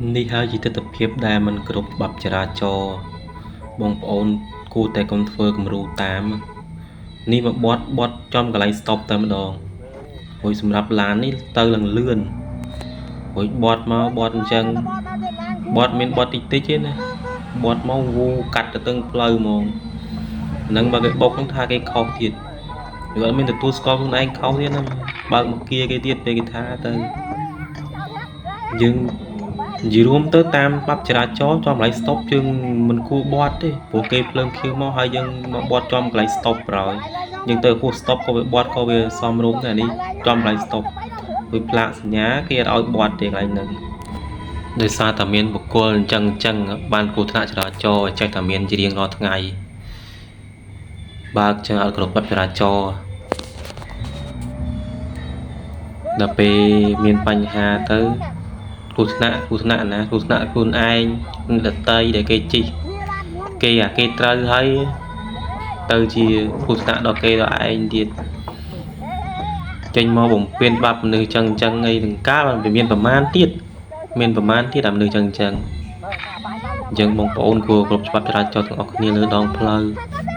នេះហើយជាទិដ្ឋភាពដែលមិនគោរពច្បាប់ចរាចរណ៍បងប្អូនគួរតែកុំធ្វើគំរូតាមនេះមកបត់បត់ចំកន្លែង stop តែម្ដងហើយសម្រាប់ឡាននេះទៅឡើងលឿនហើយបត់មកបត់អញ្ចឹងបត់មានបត់តិចតិចទេណាបត់មកវូកាត់ទៅទឹងផ្លូវហ្មងហ្នឹងបើគេបុកហ្នឹងថាគេខុសទៀតវាអត់មានទទួលស្គាល់ខ្លួនឯងខុសទៀតណាបើកមកគៀគេទៀតពេលគេថាទៅយើងនិយាយរួមទៅតាមច្បាប់ចរាចរណ៍ចំកន្លែង stop យើងមិនគួរបត់ទេព្រោះគេភ្លើងខៀវមកហើយយើងមកបត់ចំកន្លែង stop ប្រហើយយើងទៅហួស stop ក៏វាបត់ក៏វាសមរម្យដែរនេះចំកន្លែង stop វាផ្លាកសញ្ញាគេអត់ឲ្យបត់ទេកន្លែងហ្នឹងដោយសារតែមានបុគ្គលអញ្ចឹងអញ្ចឹងបានគ្រោះថ្នាក់ចរាចរណ៍ចេះតែមានជារៀងរាល់ថ្ងៃបើកចឹងអត់គ្រប់ច្បាប់ចរាចរណ៍ដល់ពេលមានបញ្ហាទៅគ្រោះថ្នាក់គ្រោះថ្នាក់ណាគ្រោះថ្នាក់ខ្លួនឯងដតីដែលគេជិះគេអាគេត្រូវហើយទៅជាគ្រោះថ្នាក់ដល់គេដល់ឯងទៀតចេញមកបំពេញច្បាប់មនុស្សចឹងចឹងអីនឹងកាលវាមានប្រមាណទៀតមានប្រមាណទៀតអាមនុស្សចឹងចឹងអញ្ចឹងបងប្អូនគួរគ្រប់ច្បាប់ចរាចរណ៍ទាំងអស់គ្នាលើដងផ្លូវ។